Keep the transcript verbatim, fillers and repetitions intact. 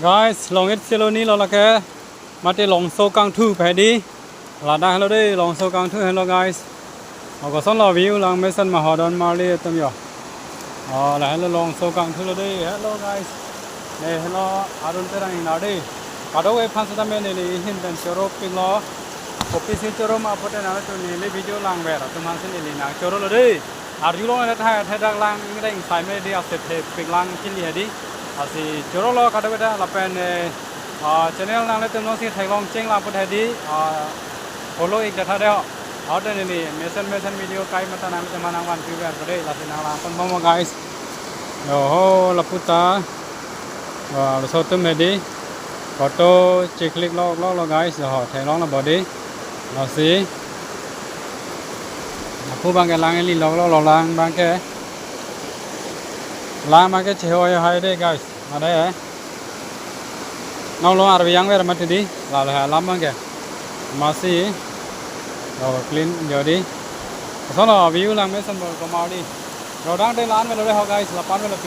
Guys, Longit Siloni lo lake, mate Longso Kangthu pedi. Ladak helo dei, Longso Kangthu helo guys. O, kosonlo view lang mesen ma ho don marli atum jo. O, la helo Longso Kangthu lo dei, helo guys. Ne helo Arun Terang ingnar dei. Kadokave aphan seta me neli ahin pen choro pik lo. Kopisi choro ma pulote nangtum neli video langver atum aphan si neli nangchoro lo dei. Arjulong le thai thai dak lang ingdeng sai me dei, ase thepik lang kili hedi. Lasi choro lo kadokave ta lapen, eh, ah, channel nanglitum jongsi theklong cheng la pulote hedi, ah, follow ik tha dei ho. Ahut neli mesen mesen video kai mata nanglitum aphan nangvanpiver po dei, lasi nang lang ponbom mo guys. Oho, lapu ta. Wah, laso atum hedi. Photo cheklik lok lok lo guys, ho, theklong lo body. Lasi. Lapu abang ke lang eli lok lok lo, lang abang ke. Lang abang ke chehoi hai dei guys. Mane. Nau lo arvi yang ver mati dei. Lalo ha lam abang ke. Masi. Oh, clean jo dei. Kosonlo view lang mesen bor komar dei. Rodang dei la-an velo dei ho guys, lapu-an velo pin.